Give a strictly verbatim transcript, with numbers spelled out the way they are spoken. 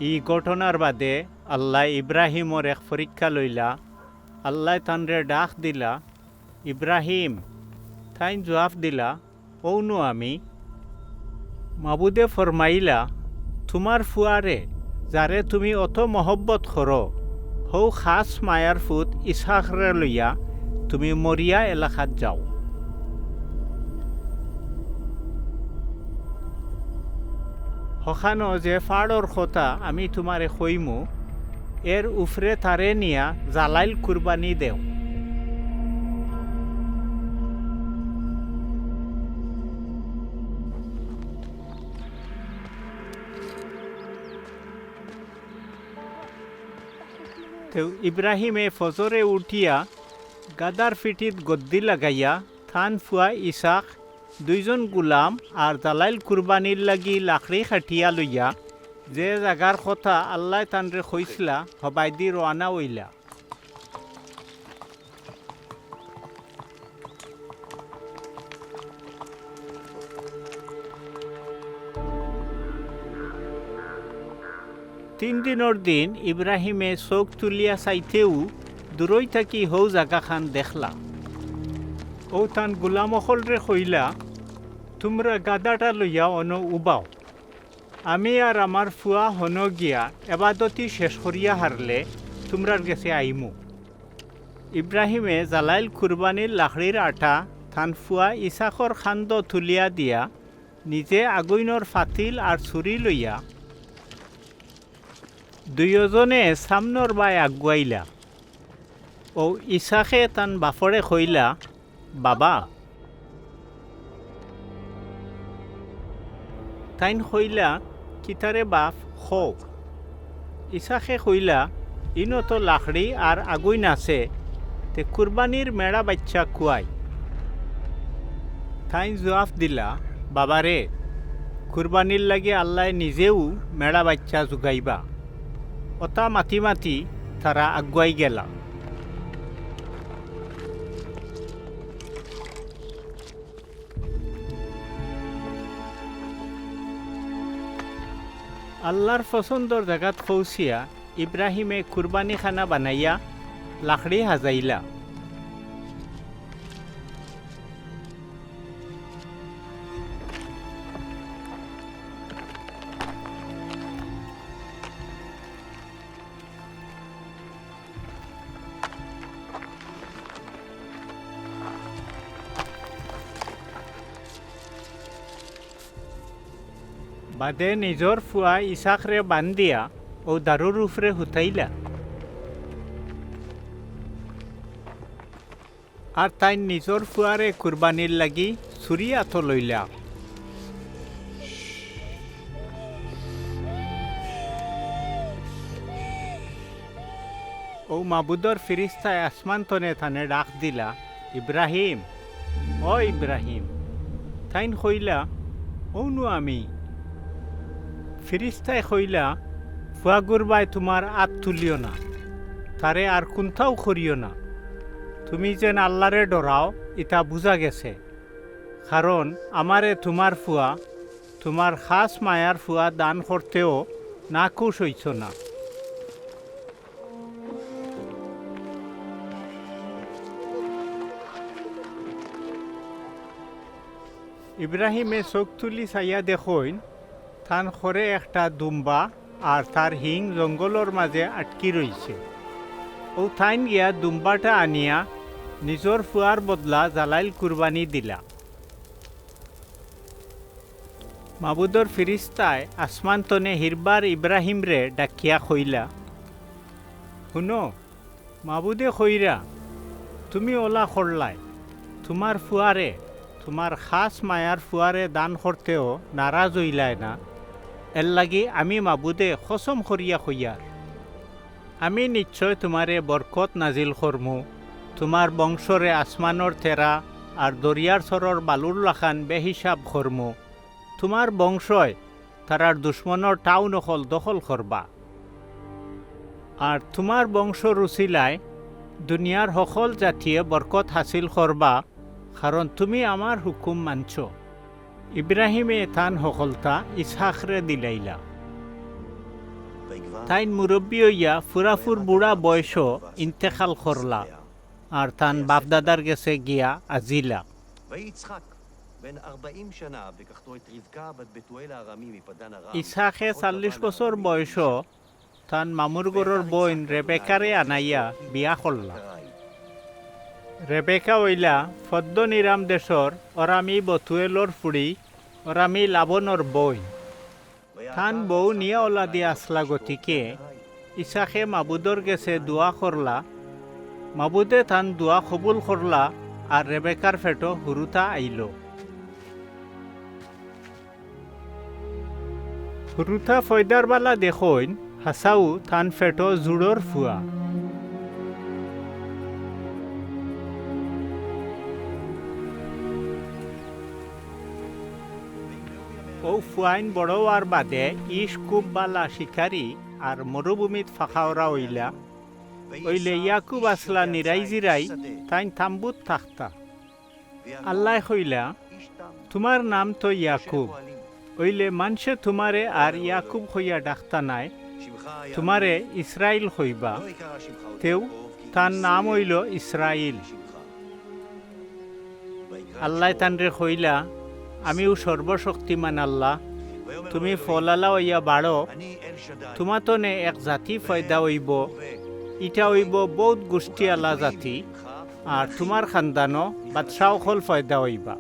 ই ঘটনার বাদে আল্লায় ইব্রাহিমর এক পরীক্ষা লইলা। আল্লায় তানরে ডাক দিলা, "ইব্রাহিম।" তাইন জুয়াপ দিলা, "অউনু আমি।" মাবুদে ফরমাইলা, "তুমার ফুয়ারে, যারে তুমি অত মহব্বত করো, হউ খাস মায়ার ফুত ইসহাকরে লইয়া তুমি মরিয়া এলাকাত যাও। হখানো যে ফাড়র কথা আমি তুমারে কইমু, এর উফরে তারে নিয়া জালাইল কুরবানি দেও।" তেউ ইব্রাহিমে ফজরে উঠিয়া গাদার ফিঠিত গদ্দি লাগাইয়া তান ফুয়া ইসহাক, দুইজন গুলাম আর জালাইল কুরবানির লাগি লাকড়ি কাটিয়া লইয়া যে জাগার কথা আল্লায় তানরে কইছলা, হবায়দি রওয়ানা অইলা। তিন দিনর দিন ইব্রাহিমে চউখ তুলিয়া চাইতেউ দূরই থাকি হউ জাগাখান দেখলা। অউ তান গুলাম অকলরে কইলা, "তুমরা গাদাটা লইয়া অনো উবাও। আমি আর আমার ফুয়া হনো গিয়া এবাদতি শেষ করিয়া হারলে তুমরার গেছে আইমু।" ইব্রাহিমে জালাইল কুরবানির লাকড়ির আটা তান ফুয়া ইসহাকর কান্দো তুলিয়া দিয়া নিজে আগুইনর ফাতিল আর ছুরি লইয়া দুইওজনে সামনর বায় আগুয়াইলা। অউ ইসহাকে তান বাফরে কইলা, "বাবা।" তাইন কইলা, "কিতারে বাফ, কও।" ইসহাকে কইলা, "ইনো তো লাকড়ি আর আগুইন আছে, তে কুরবানির মেড়া বাইচ্চা কুয়াই?" তাইন জুয়াপ দিলা, "বাবারে, কুরবানির লাগি আল্লায় নিজেউ মেড়া বাইচ্চা জুগাইবা।" অতা মাতি মাতি তারা আগুয়াই গেলা। আল্লার পছন্দর জাগাত পৌঁছিয়া ইব্রাহিমে কুরবানি খানা বানাইয়া লাকড়ি হাজাইলা। বাদে নিজর ফুয়া ইসহাকরে বান্ধিয়া অউ দারুর উফরে হুতাইলা। আর তাইন নিজর ফুয়ারে কুরবানির লাগি ছুরি আতো লইলা। অউ মাবুদর ফিরিস্তায় আসমান তনে তানে ডাক দিলা, "ইব্রাহিম, ও ইব্রাহিম।" তাইন কইলা, "অউনু আমি।" ফিরিস্তায় কইলা, "ফুয়াগুর বায় তুমার আত তুলিও না, তারে আর কুন্তাও করিও না। তুমি যেন আল্লারে ডরাও, ইতা বুঝা গেছে। কারণ আমারে তুমার ফুয়া, তুমার খাস মায়ার ফুয়া দান করতেও নাখুশ অইছো না।" ইব্রাহিমে চউখ তুলি চাইয়া দেখইন, তান খরে একটা দুম্বা আর তার হিং জঙ্গলর মাঝে আটকি রইছে। অউ তাইন গিয়া দুম্বাটা আনিয়া নিজর ফুয়ার বদলা জালাইল কুরবানি দিলা। মাবুদর ফিরিস্তায় আসমান তনে হিরবার ইব্রাহিমরে ডাকিয়া কইলা, "হুনো, মাবুদে কইরা, তুমি অলা করলায়, তুমার ফুয়ারে, তুমার খাস মায়ার ফুয়ারে দান করতেও নারাজ অইলায় না, এরলাগি আমি মাবুদে কসম করিয়া কইয়ার, আমি নিশ্চয় তুমারে বরকত নাজিল করমু, তুমার বংশরে আসমানর তেরা আর দরিয়ার চরর বালুর লাখান বেহিসাব করমু। তুমার বংশয় তারার দুশমনর টাউন অকল দখল করবা। আর তুমার বংশর উছিলায় দুনিয়ার হকল জাতিয়ে বরকত হাসিল করবা, কারণ তুমি আমার হুকুম মানছো।" ইব্রাহিমে তান হকলতা ইসহাকরে দিলাইলা। তাইন মুরব্বী অইয়া ফুরাফুর বুড়া বয়সো ইন্তেকাল করলা, আর তান বাপদাদার গেছে গিয়া আজিলা। ויצחק בן ארבעים שנה, וקחתו את רבקה בת בתואל הארמי מפדן ארם, ইসহাকে চাল্লিশ বছর বয়সো তান মামুর ঘরর বইন রেবেকারে আনাইয়া বিয়া করলা। রেবেকা অইলা ফদ্দন ইরাম দেশর অরামি বতুয়েলর ফুড়ি অরামি লাবনর বইন। তান বউ নিয়া ওলাদি আসলা গতিকে ইসাকে মাবুদর গেছে দোয়া করলা। মাবুদে তান দোয়া কবুল করলা, আর রেবেকার পেটো হুরুতা আইলো। হুরুতা ফয়দার বালা দেখইন, হাছাউ তান পেটো জুড়র ফুয়া। অউ ফুয়াইন বড় অওয়ার বাদে ইশ খুব বালা শিকারি আর মরুভূমিত ফাঁকা অরা অইলা। অইলে ইয়াকুব আসলা নিরাই জিরাই, তাইন তাম্বুত থাকতা। আল্লায় কইলা, "তুমার নাম তো ইয়াকুব, অইলে মানষে তুমারে আর ইয়াকুব কইয়া ডাকতা নায়, তুমারে ইসরাইল কইবা।" তেউ তান নাম অইলো ইসরাইল। আল্লায় তানরে কইলা, "আমিউ সর্বশক্তিমান আল্লা, তুমি ফলালা অইয়া বাড়ো, তুমাতনে এক জাতি পয়দা অইবো, ইটা অইবো বউত গুষ্টি আলা জাতি, আর তুমার খান্দানো বাদশা অকল পয়দা অইবা।"